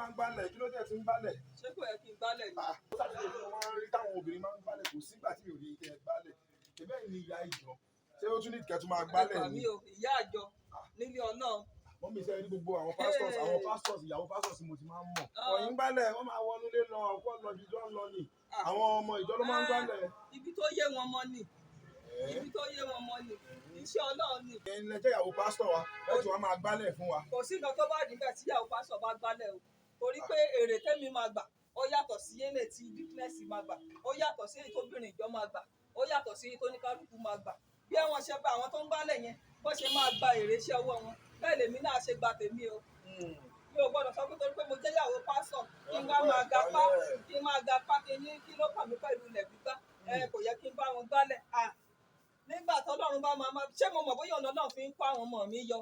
Máa ń gbálẹ̀, kí ló dé tí ń gbálẹ̀? Ṣé kò yẹ kí n gbálẹ̀ ni? Ah, ó sàtúnṣe tí mo máa ń rí táwọn obìnrin máa ń gbálẹ̀, kò sígbà tí mi ò rí kẹ́ ẹ gbálẹ̀. Ṣebí ẹ̀yin ni ìyá ìjọ, ṣé ó tún ní kẹ́ tún máa gbálẹ̀ Ẹ gbà ni? mí o, ìyá àjọ nílé Ọlọ́run. Mummy, iṣẹ́ rí gbogbo àwọn pastors, àwọn pastors, ìyàwó pastors tí mo ti máa ń mọ̀. Ọ̀yìn gbálẹ̀, wọ́n máa wọnú lé lọ, ọ̀pọ̀ lọ ibi tó ń lọ ni. Ah. Àwọn ọmọ ìjọ ló máa ń gbálẹ̀. Ibi tó yé wọn mọ ni, ibi tó yé wọn mọ ni, iṣẹ́ Ọlọ́run ni. Ẹ̀yin lẹ jẹ́ ìyàwó pásítọ̀ wa, ẹ tún wá máa gbálẹ̀ fún wa. Kò sí nǹkan tó bá níbẹ̀ tí ìyàwó pásítọ̀ bá gbálẹ̀ o, torí pé èrè tẹ́mi máa gbà, ó yàtọ̀ sí yéèlè tí deaconess máa gbà, ó yàtọ̀ sí èyí tóbìnrin ìjọ máa gbà, ó yàtọ̀ sí èyí tó ní kálukú máa gbà. Bí àwọn ṣe bá àwọn tó ń gbálẹ̀ yẹn bó ṣe máa gba èrè iṣẹ́ ọwọ́ wọn, bẹ́ẹ̀ lèmi náà ṣe gba tèmi o. Mi ò gbọ́dọ̀ sọ pé torí pé mo jẹ́ ìyàwó pásítọ̀, kí n wá máa gapá, kí n máa gapá, kí n ní kí ló kàn mí pẹ̀lú ilẹ̀ gbígbá? Ẹ kò yẹ kí n bá wọn gbálẹ̀. À nígbà tọ́lọ́run bá máa ṣé mo mọ̀ bóyá ọ̀nà náà fi ń kó àwọn ọmọ mi yọ?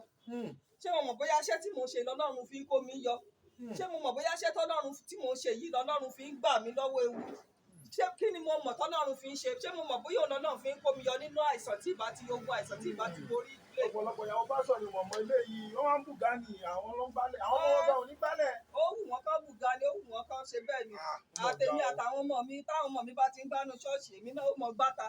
Ṣé mo mọ̀ bóyá iṣẹ́ tí mò ń ṣe lọ́lọ́run fi ń kó mi yọ? Ṣé mo mọ̀ bóyá iṣẹ́ tọ́lọ́run tí mò ń ṣe yìí lọ́lọ́run fi ń gbà mí lọ́wọ́ ewu? Ṣé kí ni mo mọ̀ tọ́lọ́run fi ń ṣe? Ṣé mo mọ̀ bóyá ọ̀nà náà fi ń kó mi yọ nínú àìsàn tí ìbá ti ogun àìsàn tí ìbá ti borí ìdílé? Ọ̀pọ̀lọpọ̀ ìyàwó pásítọ̀ ni mọ̀mọ́ ilé yìí, wọ́n máa ń bùgá ni, àwọn ló ń gbálẹ̀, àwọn ọmọ ọgbà ò ní gbálẹ̀. Ó wù wọ́n kán bùgá ni, ó wù wọ́n kán ṣe bẹ́ẹ̀ ni. Ah, ó mọ̀ Àtèmi ga o. àtàwọn ọmọ mi, táwọn ọmọ mi bá ti ń gbánu ṣọ́ọ̀ṣì, èmi náà ó mọ gbáta.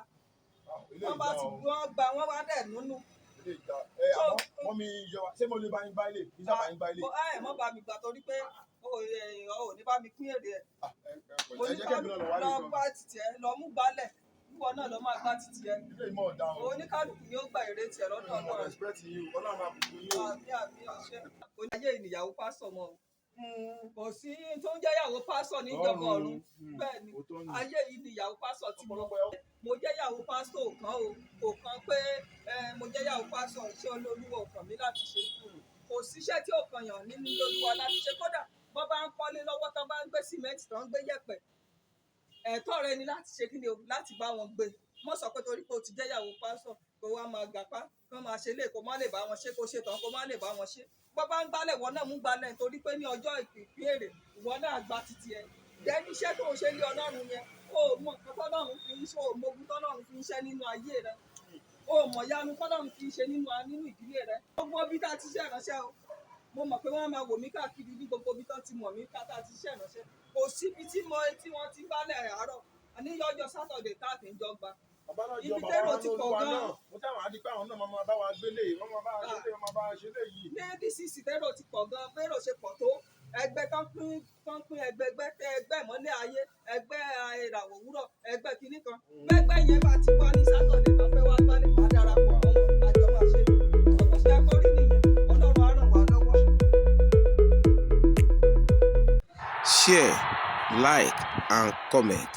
Ah, ilé Wọ́n bá ìjà ti o. wọ́n gba, wọ́n wá dẹ̀ núnú. Ilé ìjà ẹ. Àmọ́ mummy ìjọba, ṣé mo lè bá yín gbá ilé kí sábà yín gbá ilé? Ẹ mọ́ bá mi gbà, torí pé o ò ní bá mi pín èrè ẹ̀. Ah, ẹ jẹ́ kẹ́mi náà lọ wálé Lọ gan. gbá títì ẹ, lọ mú gbálẹ̀, ìwọ náà lọ máa gbá títì ẹ. Ilé ìmọ̀ ọ̀dà o. Oníkálukú ni ó gba èrè tiẹ̀ lọ́dọ̀ Mo Ọlọ́run. respect yín o, Ọlọ́run máa bùkún yín o. Àmín, àmín, ọ̀ṣẹ́. Kò ní ayé ìníyàwó pásítọ̀ mọ́ o. Kò sí tó ń jẹ́ ìyàwó pásítọ̀ níjọba ọ̀run. Bẹ́ẹ̀ ni. Òótọ́ ni. Ayé yìí ni ìyàwó pásítọ̀ tí mo Ọ̀pọ̀lọpọ̀ ìyàwó mo jẹ́ ìyàwó pásítọ̀ ò kàn o, kò kàn pé mo jẹ́ ìyàwó pásítọ̀, iṣẹ́ Olúwa ò kàn mí láti ṣe. Kò síṣẹ́ tí ò kàn yàn nínú ilé Olúwa láti ṣe. Kódà bọ́ bá ń kọ́lé lọ́wọ́, tán bá ń gbé sìmẹ́ǹtì, tán ń gbé yẹ̀pẹ̀, ẹ̀tọ́ rẹ ni láti ṣe kí ni o, láti bá wọn gbé. Mọ́ sọ pé torí pé o ti jẹ́ ìyàwó pásítọ̀, kó wá máa gàpá kán máa ṣe lé, kó má lè bá wọn ṣe, kó ṣe tán, kó má lè bá wọn ṣe. Bọ́ bá ń gbálẹ̀, ìwọ náà mú gbálẹ̀, torí pé ní ọjọ́ ìpín èrè, ìwọ náà gba titi ẹ. Jẹ́ iṣẹ́ tó ń ṣe lé Ọlọ́run yẹn, o mọ nǹkan tọ́lọ́run fi ń ṣe, o mọ ogun tọ́lọ́run fi ń ṣe nínú ayé rẹ, o mọ̀ yanu tọ́lọ́run fi ń ṣe nínú ìdílé rẹ. Gbogbo bí tá a ti ṣe ìránṣẹ́ o, mo mọ̀ pé wọ́n máa wò mí káàkiri ní gbogbo ibi tán ti mọ̀ mí ká tá a ti ṣe ìránṣẹ́. Kò síbi tí mo tí wọ́n ti gbálẹ̀ àárọ̀ ní ọjọ́ Saturday tá a kì í jọ gba. Bàbá náà jọ Ibi bàbá térò wa ti pọ̀ lóluwa gan. náà. Mo táwọn á di pé àwọn náà máa bá wa gbélé, wọ́n máa bá wa ṣe lé, wọ́n máa bá wa ṣe lé yìí. Ní DCC, térò ti pọ̀ gan. Bérò ṣe pọ̀ tó, ẹgbẹ́ tán pín ẹgbẹ́gbẹ́ tẹ, ẹgbẹ́ ìmọ́lẹ̀ ayé, ẹgbẹ́ ìràwọ̀ òwúrọ̀, ẹgbẹ́ kinní kan. Gbẹ́gbẹ́ yẹn bá ti wá ní Saturday tán fẹ́ wá gbálẹ̀, má darapọ̀ mọ́ wọn, àjọ máa ṣe. Bó ṣe yẹ kó rí nìyẹn. Ọlọ́run á ràn wá lọ́wọ́. Share, like and comment.